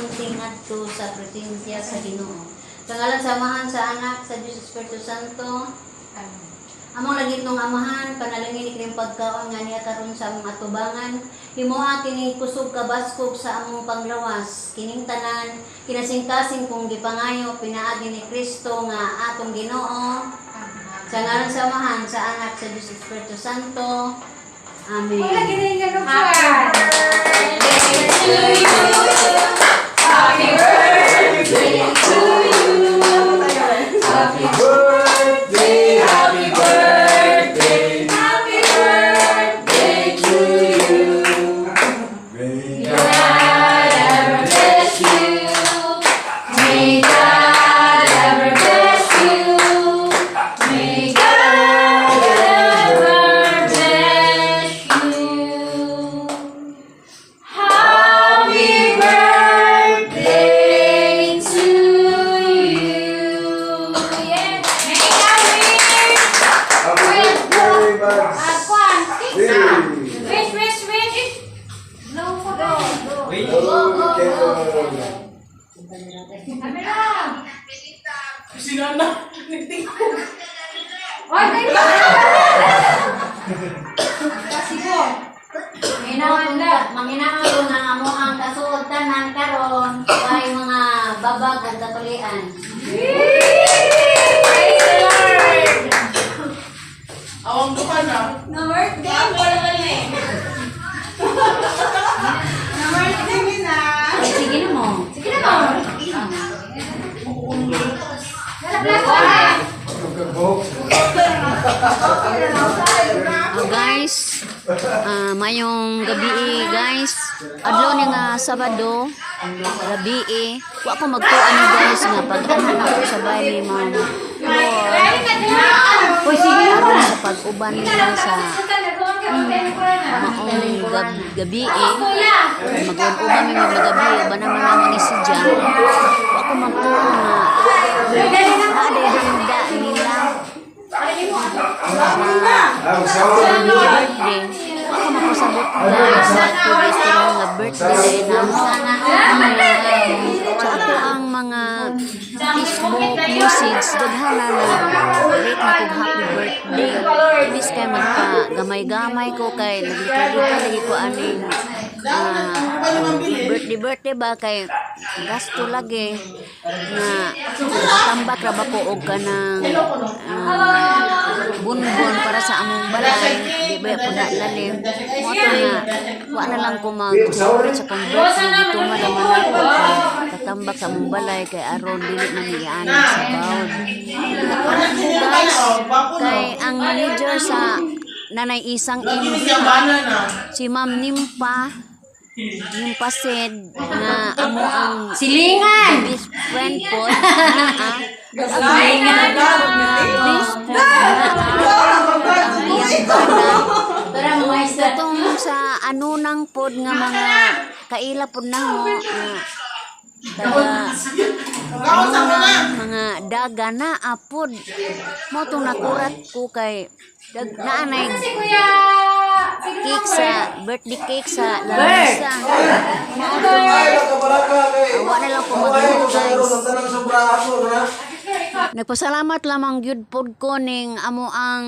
monte ngadto sa presensya sa Ginoo. Sa ngalan sa Amahan, sa Anak, sa Diyos Espiritu Santo. Amen. Among langitnong Amahan, panalangin kining pagkaon nga niya karon sa among atubangan. Himoa kining kusog kabaskog sa among panglawas. Kining tanan kinasingkasing kong gipangayo pinaagi ni Kristo nga atong Ginoo. Amen. Sa ngalan sa Amahan, sa Anak, sa Diyos Espiritu Santo. Amen. Wala gini nga Happy birthday to you. Happy birthday to you. Happy Birthday, happy birthday. Happy birthday to you. May God ever bless you. May God ever bless you. May God ever bless you. Happy birthday to you. Yeah. Make a wish. Happy birthday, Buds. Agwan. Hey. Wish, wish, wish. Blow ko go. Hello, candle. Camera. Si Nana, nagtingog. Oy, tayo. Kasi ko. Manginaon manginaon ko nga amo ang kasuod tanan karon kay mga babag ug katulian. Praise the Lord. Awang duha na. Na birthday mo naman eh. Na birthday mo na. Ay, sige na mo. Sige na mo. Sige na mo. Wala. Magkabuhok. Oh, guys, mayong gabi eh, guys. Adlaw ni nga Sabado, gabi eh. Wa ko magtuon ni guys nga pag anhan ako sa bahay ni Ma'am Flor. Uy, sige na. Aron sa pag-uban nila sa maong gabi eh. Mag-uban mi mga gabi, uban naman namo ni si Jan. Wa ko magtuon nga naaday handa nila Ah, magsawa sa na yun. birthday. Wa ko makasabot guys sa 2 days to nga birthday na sa ako ang mga Facebook message daghana na late na kog happy birthday. Imbis kay magpa gamay-gamay ko kay naglikay-likay lagi ko aning birthday birthday ba kay gasto lagi nga tambak ra ba ko og kanang bunbon para sa among balay, di ba po na lalim mo to nga wa na lang ko mag celebrate sa akong birthday, gituma naman ako kay katambak sa among balay kay aron dili na niianan sa bawd. Nakurat ko guys kay ang manager sa Nanay Isang Lagi ni MB siya bana na. si Ma'am Nimpa Nimpa said nga amo ang Silingan! best friend po naa Silingan! best friend ang iyang bana katong sa anunang pod nga mga kaila pod namo nga taga Kaon sa mga. anunang mga daga na apod mo tong nakurat ko kay dag naanay Si Kuya! Sige cake sa birthday cake sa lamesa mo tong Ay, nakabalaka kay. Awa na lang ko Ay, magluto, kung sa guys. sa tanang sobra ako na. Nagpasalamat lamang gyud pod ko ning amo ang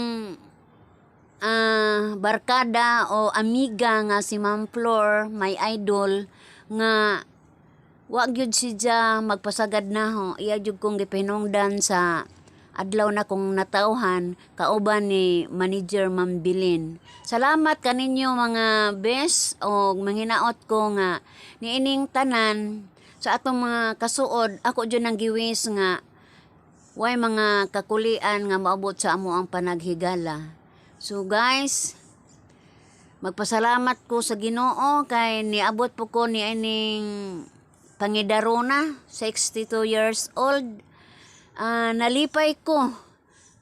barkada o amiga nga si Ma'am Flor, my idol nga wa gyud siya magpasagad naho. Iya gyud kong gipahinungdan sa adlaw na kong natawhan kauban ni manager Ma'am Bilin. Salamat kaninyo mga bes og manghinaot ko nga niining tanan sa atong mga kasuod ako jud nang giwis nga way mga kakulian nga maabot sa amo ang panaghigala. So guys, magpasalamat ko sa Ginoo kay niabot po ko ni ining pangidarona, 62 years old. Nalipay ko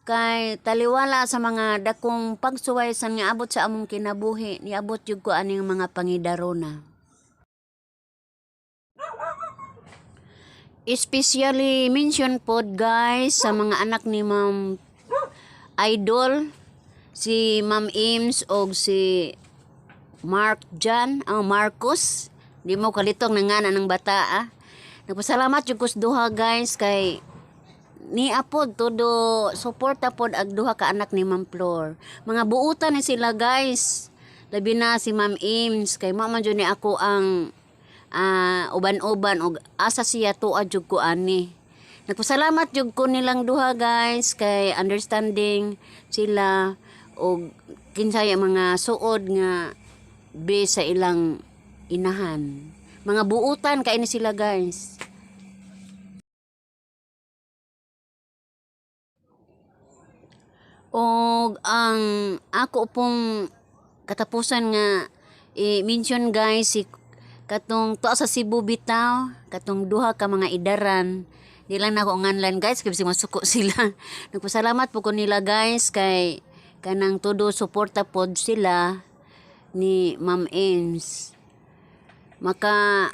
kay taliwala sa mga dakong pagsuway sa nga abot sa among kinabuhi, niabot jud ko aning mga pangidarona. Especially mention pod guys sa mga anak ni Ma'am Idol, si Ma'am Ims og si Mark Jan, ang Marcos. Di mo kalitong nangana ng bata ah. Nagpasalamat jud ko sa duha, guys, kay ni apod todo suporta pod ag duha ka anak ni Ma'am Flor. Mga buutan ni sila, guys. Labi na si Ma'am Ims kay mao man jud ni ako ang uban-uban og asa siya tuad jud ko ani. Nagpasalamat jud ko nilang duha, guys, kay understanding sila og kinsay ang mga suod nga be sa ilang inahan. Mga buutan kay ni sila, guys. Og ang ako pong katapusan nga i-mention, guys, si katong tuwa sa Cebu bitaw, katong duha ka mga idaran. Di lang nako nganlan, guys, kay bisag masuko sila. Nagpasalamat po ko nila, guys, kay kanang todo suporta pod sila ni Ma'am Ames. Maka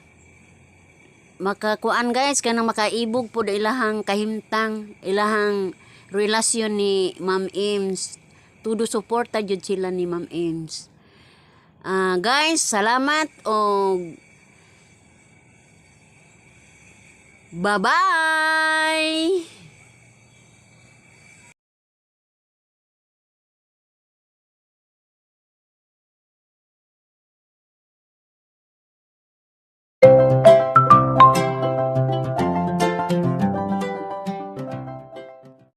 makakuan, guys, kanang makaibog pod ilahang kahimtang, ilahang relasyon ni Ma'am Ames. Todo suporta jud sila ni Ma'am Ames. Guys, salamat og bye-bye.